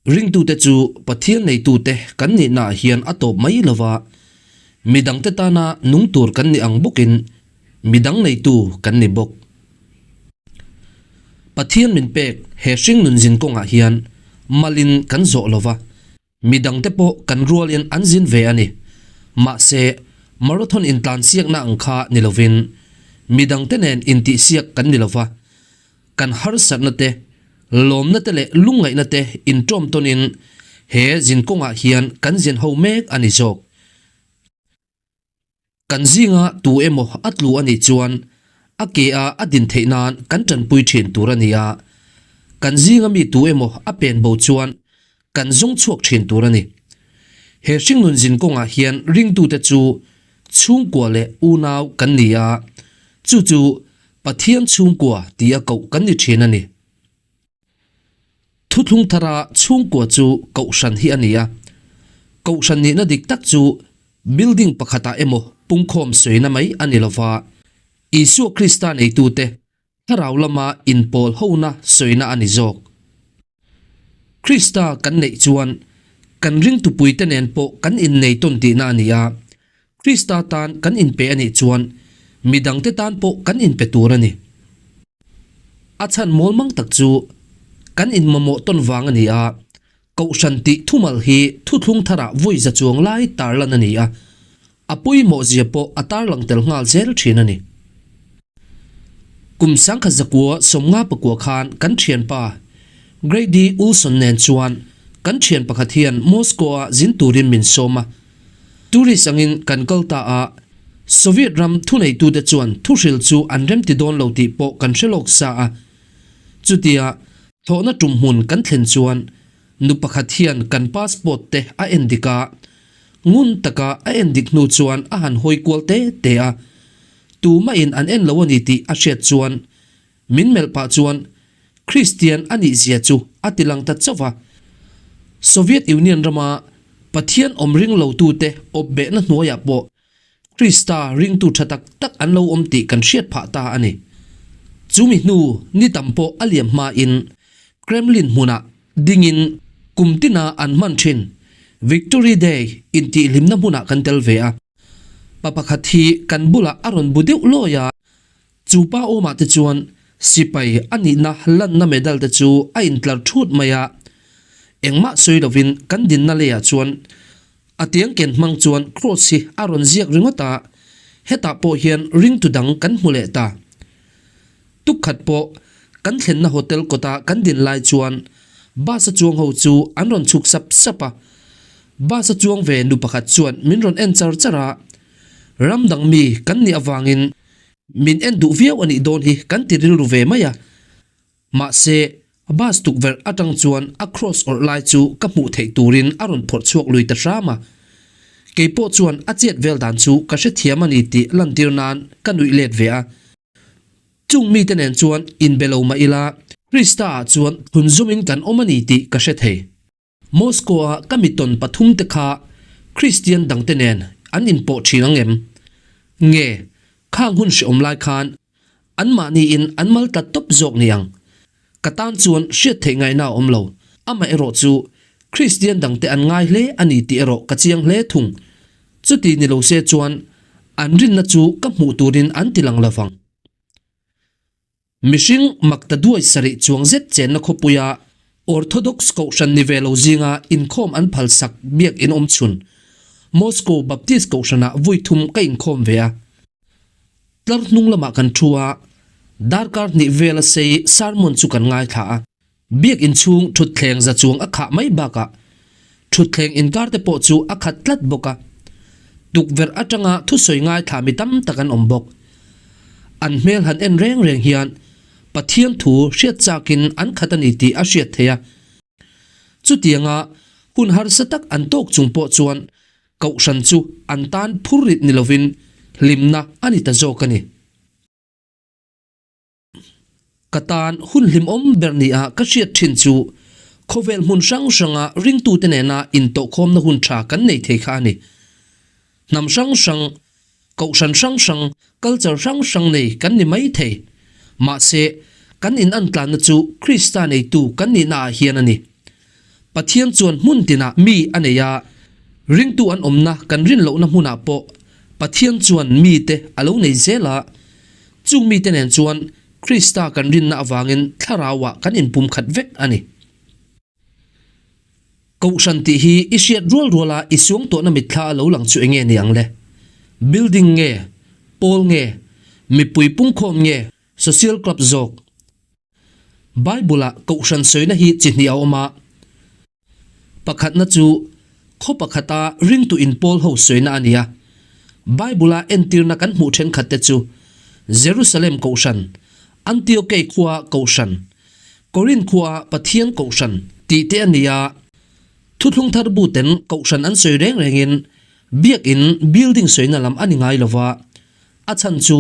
Ringtute chu Pathian neitute kan nihnaah hian a tawp mai lova, midangte tana nung tur kan ni ang bawkin midang neitu kan ni bawk. Pathian min pek he hring nun zin kawngah hian malin kan zawh lova, midangte pawh kan rualin an zin ve a ni. Mahse, marathon intlansiakna ang kha ni lovin midangte nen intihsiak kan ni lova, Kan harsatna te, lawmna te leh lungngaihna te inṭawm tawnin he zinkawngah hian kan zin ho mek a ni zawk. Kan zinga tu emaw a tlu a nih chuan a ke a a din theih nan kan ṭanpui ṭhin tur a ni a, kan zinga mi tu emaw a pen bo chuan kan zawng chhuak ṭhin tur a ni. He hringnun zinkawngah hian ringtute chu chhungkua leh unau kan ni a, chu chu Pathian chhungkua tia koh kan ni thin a ni. Thuthlung thara chhungkua chu kohhran hi a ni a. Kohhran nihna dik tak chu building pakhatah emaw pungkhawm sawina mai a ni lova, Isua Krista neitute thlarau lama inpawl hona sawina a ni zawk. Krista kan neih chuan kan ringtupuite nen pawh kan innei tawn tihna a ni a, Krista tan kan inpe a nih chuan mi dangte tan pawh kan inpe tur a ni. A chhan mawlmang tak chu kan inmamawh tawn vang a ni a, Kohhran tih thumal hi thuthlung tharah vawi za chuang lai tarlan a ni a, a pawimawh zia pawh a tarlang tel nghal zel thin a ni. Kum sangkhat zakua sawmnga pakua khan kan thianpa Grady Ulson nen chuan kan thian pakhat hian Moscow-a zin turin min sawm a. Tourist angin kan kal ta a, Soviet ram thuneitute chuan thuhril chu an remti dawn lo tih pawh kan hre lawk sa a. Chutia thlawhna tum hmun kan thlen chuan nu pakhat hian kan passport te a en dik a, ngun taka a en dik hnu chuan a han hawi kual te te a. Tumahin an en lo a ni tih a hriat chuan min melh pah chuan Kristian a nih zia chu a ti lang ta chauh va. Soviet Union rama Pathian awm ring lotute awp behna hnuaiah pawh Krista ringtu tha tak tak an lo awm tih kan hriat phah ta a ni. Chumi hnu ni tam pawh a liam hmain Kremlin hmunah dingin kum tina an hman thin Victory Day intihhlimna hmunah kan tel ve a. Pa pakhat hi kan bulah a rawn bu deuh lawi a, chu pa awmah te chuan sipai a nihna lanna medal te chu a intlar thut mai a, engmah sawi lovin kan dinna leiah chuan a tiang ken hmang chuan cross hi a rawn ziak ringawt a, hetah pawh hian ringtu dang kan hmu leh ta. Tukkhat pawh kan thlenna hotel kawta kan din lai chuan bus a chuang ho chu an rawn chhuk sap sap a, bus a chuang ve nu pakhat chuan min rawn en char char a, ram dang mi kan nih avangin min en duh viau a nih dawn hi kan ti rilru ve mai a, mahse bus tukverh atang chuan a cross awrh lai chu ka hmuh theih turin a rawn phawrh chhuak lui ta hram a, keipawh chuan a chet vel dan chu ka hrethiam a ni tih lantir nan ka nuih let ve a. Chung mite nen chuan inbe lo mah ila, Krista-ah chuan thunzumin kan awm a ni tih ka hre thei. Moscow-a ka mitawn pathumte kha Kristian dangte nen an inpawh thin ang em? Nge, khang hun hreawm lai khan anmahniin an mal tlat tawp zawk ni ang? Ka tan chuan hriat theih ngaihna a awm lo. Amaherawh chu Kristian dangte an ngai hle a ni tih erawh ka chiang hle thung. Chuti ni lo se chuan an rinna chu ka hmuh turin an ti lang lovang. Mihring makta duai sarih chuang zet chenna khawpuia Orthodox Kohhran ni ve lo zinga inkhawm an phalsak biak in awm chhun Moscow Baptist Kohhranah vui thum ka inkhawm ve a. Tlar hnung lamah kan thu a, darkar hnih vela sei sermon chu kan ngaithla a. Biakinn chhung thutthleng za chuang a khah mai bakah thutthleng inkar te pawh chu a khat tlat bawk a. Tukverh atanga thusawi ngaithla mi tam tak an awm bawk. An hmel han en reng reng hian Pathian thu hriat chakin an khat a ni tih a hriat theih a. Chutianga hun harsa tak an tawk chung pawh chuan Kohhran chu an tan phurrit ni lovin hlimna a ni ta zawk a ni. Ka tan hun hlimawm ber nia ka hriat thin chu khawvel hmun hrang hranga ringtute nena intawhkhawmna hun tha kan nei thei kha a ni. Hnam hrang hrang, kohhran hrang hrang, culture hrang hrang nei kan ni mai thei. Mahse, kan inantlanna chu Krista neitu kan nihnaah hian a ni. Pathian chuan hmun tinah mi a nei a, ringtu an awmna kan rin lohna hmunah pawh Pathian chuan mite a lo nei zel a. Chung mite nen chuan Krista kan rinna avangin thlarauah kan inpumkhat vek a ni. Kohhran tih hi i hriat rual ruala i suangtuahna mitthla a lo lang chu enge ni ang le? Building nge? Pawl nge? Mipui pungkhawm nge? Social club zawk? Bible-ah kohhran sawina hi chi hnih a awm a. Pakhatna chu khaw pakhata ringtu inpawl ho sawina a ni a. Bible-a entirna kan hmuh thenkhatte chu Jerusalem kohhran, Antiokei khua kohhran, Korinth khua Pathian kohhran tih te a ni a, Thuthlung thar buten kohhran an sawi reng rengin biakin building sawina lam a ni ngai lo va, a chhan chu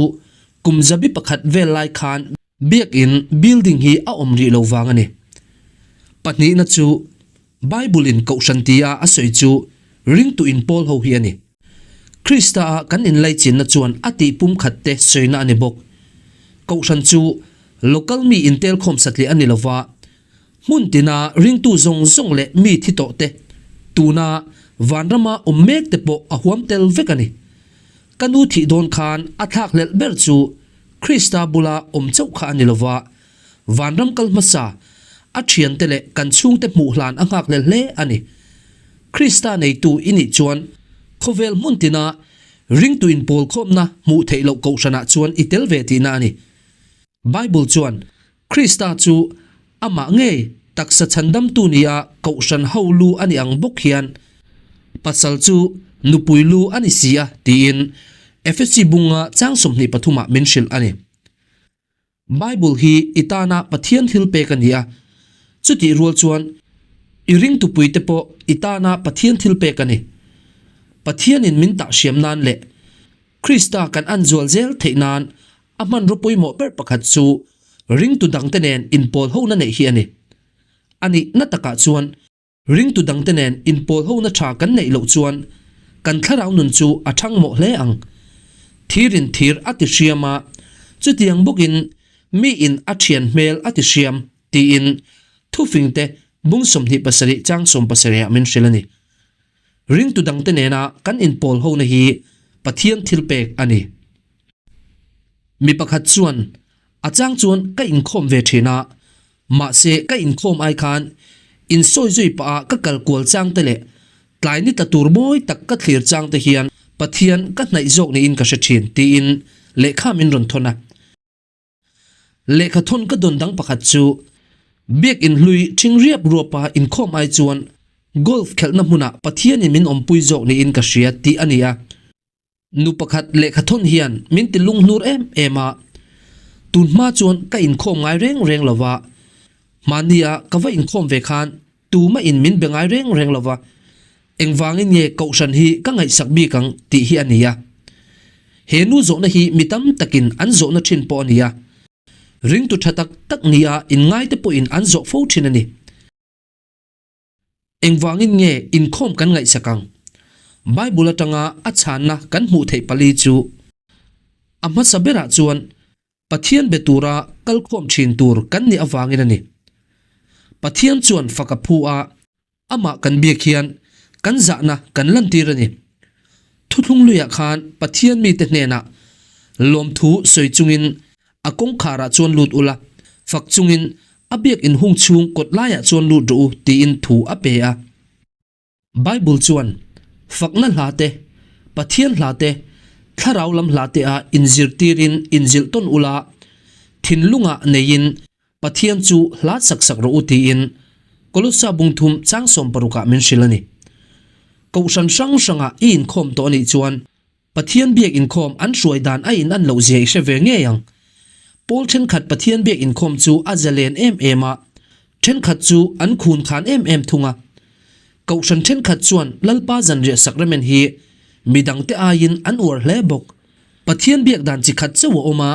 kum zabi pakhat vel lai khan biakin building hi a awm rih lo vang a ni. Pahnihna chu Bible in kohhran tia a sawi chu ringtu in pawl ho hi a ni. Krista-a kan inlaichinna chuan a tih pumkhat te sawina a ni bawk. Kohhran chu local mi intelkhawm satliah a ni lova, hmun tina ringtu zawng zawng leh mi thi tawh te, tuna vanrama awm mek te pawh a huam tel vek a ni. Ka nu thih dawn khan a thlakhlelh ber chu Krista bula awm chauh kha a ni lova, Vanram kal hmasa, a thiante leh kan chhungte hmuh hlan a nghakhlel hle a ni. Krista neitu i nih chuan khawvel hmun tina ringtu inpawlkhawmna hmuh theih loh kohhranah chuan i tel ve tihna a ni. Bible chuan Krista chu amah ngei taksa chhandamtu nia kohhran ho lu a ni ang bawk hian pasal chu nupui lu a ni si a tiin Efesi bunga chang 23 ah min hrilh a ni. Bible hi i tana Pathian thil pek a ni a, chutih rual chuan i ringtupuite pawh i tana Pathian thil pek a ni. Pathianin min tah hriam nan leh Krista kan an zual zel theih nan a hmanraw pawimawh ber pakhat chu ringtu dangte nen inpawl hona neih hi a ni. A nihna takah chuan Ringtu dangte nen inpawlhona tha kan neih loh chuan kan thlarau nun chu a thang mawh hle ang. Thirin thir a ti hriam a, chutiang bawkin miin a thian hmel a ti hriam tiin thufingte bung 27 chang 70 ah min hrilh a ni. Ringtu dangte nena kan inpawlhona hi Pathian thilpek a ni. Mi pakhat chuan A chang chuan ka inkhawm ve thin a, mahse ka inkhawm ai khan insawi zui pah a ka kal kual chang te leh tlai ni tla tur mawi tak ka thlir chang te hian Pathian ka hnaih zawk niin ka hre thin tiin lehkha min rawn thawn a. Lehkha thawn ka dawn dang pakhat chu Biakin hlui thing riap ruapa inkhawm ai chuan golf khelhna hmunah Pathianin min awmpui zawk niin ka hria tih a ni a. Nu pakhat lehkha thawn hian min ti lunghnur em em a, tun hma chuan ka inkhawm ngai reng reng lo va, hmania ka va inkhawm ve khan tumah in min be ngai reng reng lo va, engvangin nge kohhran hi ka ngaihsak bik ang tih hi a ni a. He nu zawhna hi mi tam takin an zawhna thin pawh a ni a, ringtu tha tak tak nia inngaite pawhin an zawh fo thin a ni. Engvangin nge inkhawm kan ngaihsak ang? Bible atanga a chhanna kan hmuh theih pali chu, A hmasa berah chuan Pathian be tura kalkhawm thin tur kan nih avangin a ni. Pathian chuan fak a phu a, amah kan biak hian kan zahna kan lantir a ni. Thuthlung luiah khan Pathian mite hnenah lawmthu sawi chungin a kawngkharah chuan lut ula, fak chungin A biak inhung chhung kawt laiah chuan lut rawh u tiin thu a pe a. Bible chuan, Fakna hla te, Pathian hla te, thlarau lam hla te ah inzirtirin inzilh tawn ula, thinlungah neiin Pathian chu hla sak sak rawh u tiin Kolossa bungthum chang 60 ah min hrilh a ni. Kohhran hrang hrangah i inkhawm tawh a nih chuan Pathian biak inkhawm an hruai dan a in an loh zia i hre ve ngei ang. Pawl thenkhat Pathian biak inkhawm chu a zalen em em a, thenkhat chu an khun khan em em thung a. Kohhran thenkhat chuan Lalpa zanriah sacrament hi midangte aiin an uar hle bawk. Pathian biak dan chi khat chauh a awm a,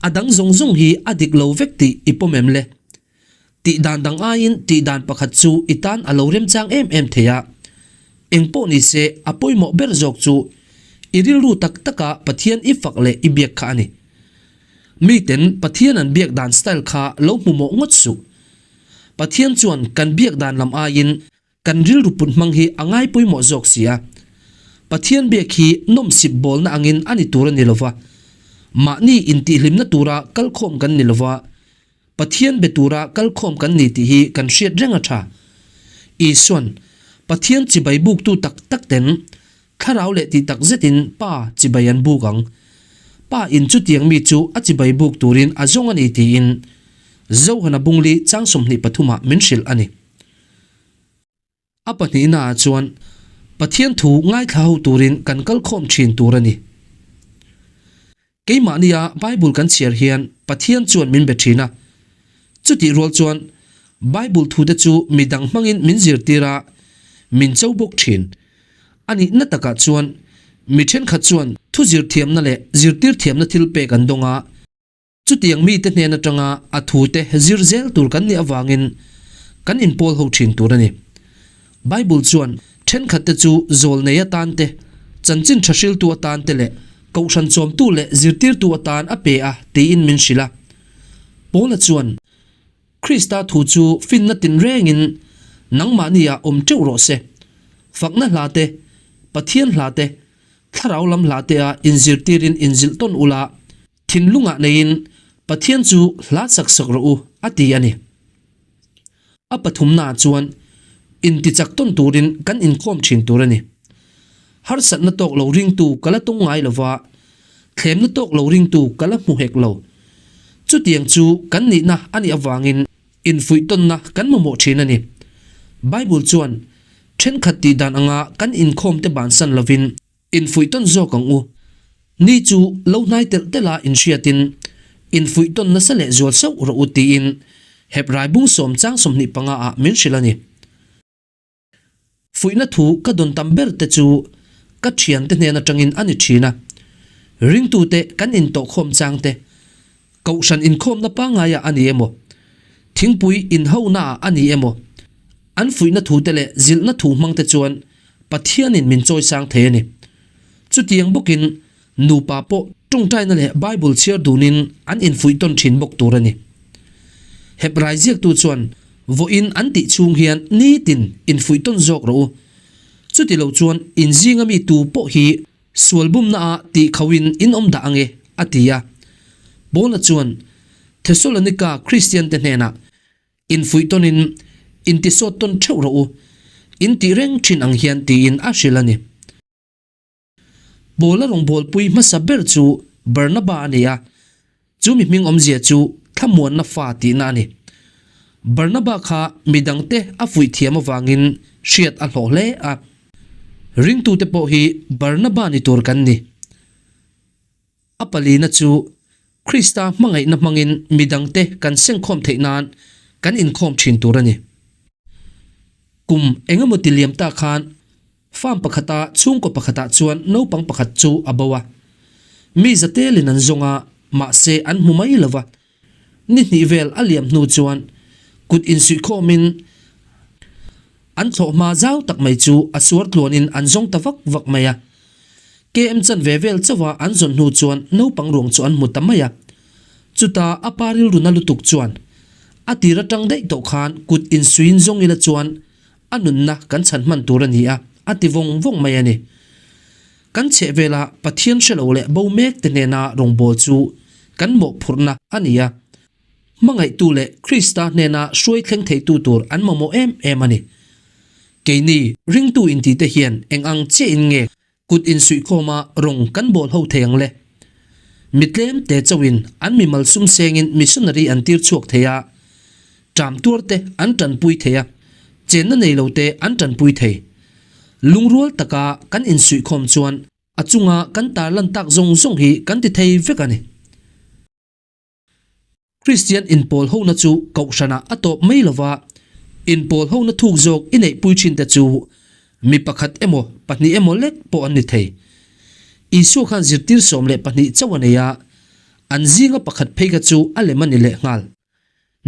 a dang zawng zawng hi a dik lo vek tih i pawm em le? Tih dan dang aiin tih dan pakhat chu i tan a lo remchang em em thei a. Eng pawh ni se, a pawimawh ber zawk chu i rilru tak taka Pathian i fak leh i biak kha a ni. Miten Pathian an biak dan style kha lo hmu mawh ngawt suh. Pathian chuan kan biak dan lam aiin kan rilru put hmang hi a ngai pawimawh zawk si a. Pathian biak hi nawmsip bawlna angin a ni tur a ni lova, mahni intihhlimna tura kalkhawm kan ni lova, Pathian be tura kalkhawm kan ni tih hi kan hriat reng a tha. Isuan, Pathian chibai buktu tak tak ten thlarau leh tih tak zetin Pa chibai an buk ang. Pa in chutiang mi chu a chibai buk turin a zawng a ni tiin Zohana bungli chang 23 ah min hrilh a ni. A pahnihnaah chuan Pathian thu ngaithla ho turin kan kalkhawm thin tur a ni. Keimahnia Bible kan chhiar hian Pathian chuan min be thin a. Chutih rual chuan Bible thute chu midang hmangin min zirtir a, min cho bawk thin. A nihna takah chuan mi thenkhat chuan thu zirthiamna leh zirtir thiamna thil pek an dawng a. Chutiang mite hnen atanga a thute zir zel tur kan nih avangin kan inpawl ho thin tur a ni. Bible chuan thenkhatte chu zawl nei atan te, chanchin tha hriltu atan te leh kohhran chawmtu leh zirtirtu atan a pe a tiin min hrilh a. Paula chuan, Krista thu chu finna tinrengin nangmahniah awm teuh rawh se. Fakna hla te, Pathian hla te, thlarau lam hla te a inzirtirin inzilh tawn ula, Thinlungah neiin Pathian chu hla sak sak rawh u, a ti a ni. A pathumnaah chuan intichak tawn turin kan inkhawm thin tur a ni. Harsatna tawk lo ringtu ka la tawng ngai lo va, thlemna tawk lo ringtu ka la hmu hek lo. Chutiang chu kan nihna a nih avangin infuih tawnna kan mamawh thin a ni. Bible chuan thenkhat tih dan anga kan inkhawmte bansan lovin, Infuih tawn zawk ang u. Ni chu lo hnai telh telh a inhriatin infuih tawn nasa leh zual sauh rawh u tiin Hebrai bung sawm chang 25 ah min hrilh a ni. Fuihna thu ka dawn tam ber te chu ka thiante hnen atangin a ni thin a. Ringtute kan intawhkhawm chang te, Kohhran inkhawmna pangaiah a ni emaw, thingpui inhonaah a ni emaw, an fuihna thute leh zilhna thu hmangte chuan Pathianin min chawisang thei a ni. Chutiang bawkin nupa pawh tawngtaina leh Bible chhiar dunin an infuih tawn thin bawk tur a ni. Hebrai ziaktu chuan vawiin an tih chhung hian nitin infuih tawn zawk rawh u. Chutilo chuan inzinga mi tu pawh hi Sual bumnaah tih khauhin in awm dah ange, a ti a. Paula chuan Thesalonika Kristiante hnenah, Infuih tawnin intisawt tawn theuh rawh u, in tih reng thin ang hian tiin a hrilh a ni. Paula rawngbawlpui hmasa ber chu Barnaba a ni a, Chu mi hming awmzia chu thlamuanna fa tihna a ni. Barnaba kha mi dangte a fuih thiam avangin hriat a hlawh hle a. Ringtute pawh hi Barnaba ni tur kan ni. A palina chu Krista hmangaihna hmangin mi dangte kan sengkhawm theih nan kan inkhawm thin tur a ni. Kum engemaw ti liam ta khan Farm pakhata chhungkaw pakhatah chuan naupang pakhat chu a bo a. Mi zatelin an zawng a, mahse an hmu mai lo va. Ni hnih vel a liam hnu chuan kut insuihkhawmin an thlawhhma zau tak mai chu a suar tluanin an zawng ta vak vak mai a. KM chanve vel chauha an zawn hnu chuan naupang ruang chu an hmu ta mai a. Chuta a pa rilru na lutuk chuan a tir atang daih tawh khan kut insuiin zawng ila chuan A nunna kan chhan hman tur a ni a, a ti vawng vawng mai a ni. Kan chhehvela Pathian hre lo leh bo mek te hnena rawngbâwl chu kan mawhphurhna a ni a. Hmangaihtu leh Krista hnena hruai thleng theitu tur an mamawh em em a ni. Keini ringtu intite hian eng ang chiahin nge Kut insuihkhawma rawng kan bawl ho thei ang le. Mi tlem te chauhin an mimal sum sengin missionary an tir chhuak thei a, ṭam tuar te an ṭanpui thei a, chenna nei lo te an ṭanpui thei. Lungrual taka kan insuihkhawm chuan a chunga kan tarlan tak zawng zawng hi kan ti thei vek a ni. Kristian inpawl hona chu kohhranah a tawp mai lova, inpawl hona thuk zawk i neihpui thinte chu mi pakhat emaw pahnih emaw lek pawh an ni thei. Isua khan zirtir 12 chauh a nei a, an zinga pakhat phei kha chu a lem a ni lehnghal.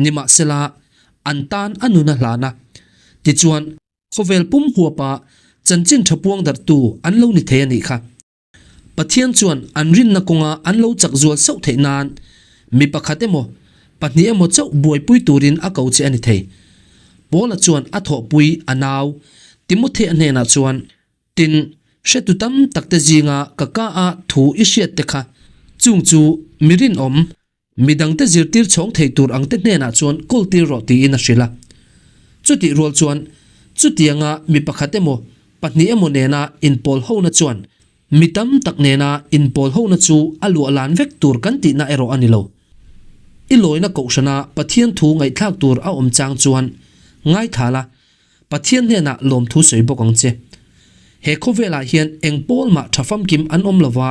Nimahsela, an tan a nun a hlan a, tichuan khawvel pum huapa chanchin tha puang darhtu an lo ni thei a nih kha. Pathian chuan an rinna kawnga an lo chak zual sauh theih nan mi pakhat emaw, pahnih emaw chauh buaipui turin a ko che a ni thei. Paula chuan a thawhpui a nau Timothea hnenah chuan, Tin, hretu tam takte zinga ka ka a thu i hriat te kha, chung chu mi rinawm, mi dangte zirtir chhawng thei tur angte hnenah chuan kawltir rawh tiin a hrilh a. Chutih rual chuan, chutianga mi pakhat emaw, pahnih emaw nena inpawl hona chuan Mi tam tak nena inpawl hona chu a luah lan vek tur kan tihna erawh a ni lo. I lawina kohhrana Pathian thu ngaihthlak tur a awm chang chuan ngaithla la, Pathian hnenah lawmthu sawi bawk ang che. He khawvelah hian eng pawl mah tha famkim an awm lova,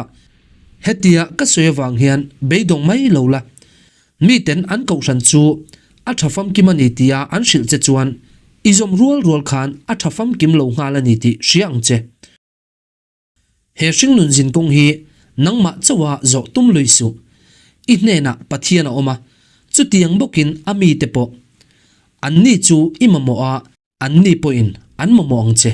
hetia ka sawi avang hian beidawng mai lo la. Miten an kohhran chu a tha famkim a ni tia an hrilh che chuan i zawm rual rual khan a tha famkim lo nghal a ni tih hria ang che. He hringnun zin kawng hi nangmah chauha zawh tum lui suh. I hnenah Pathian a awm a, chutiang bawkin a mite pawh. Anni chu i mamawh a, anni pawhin an mamawh ang che.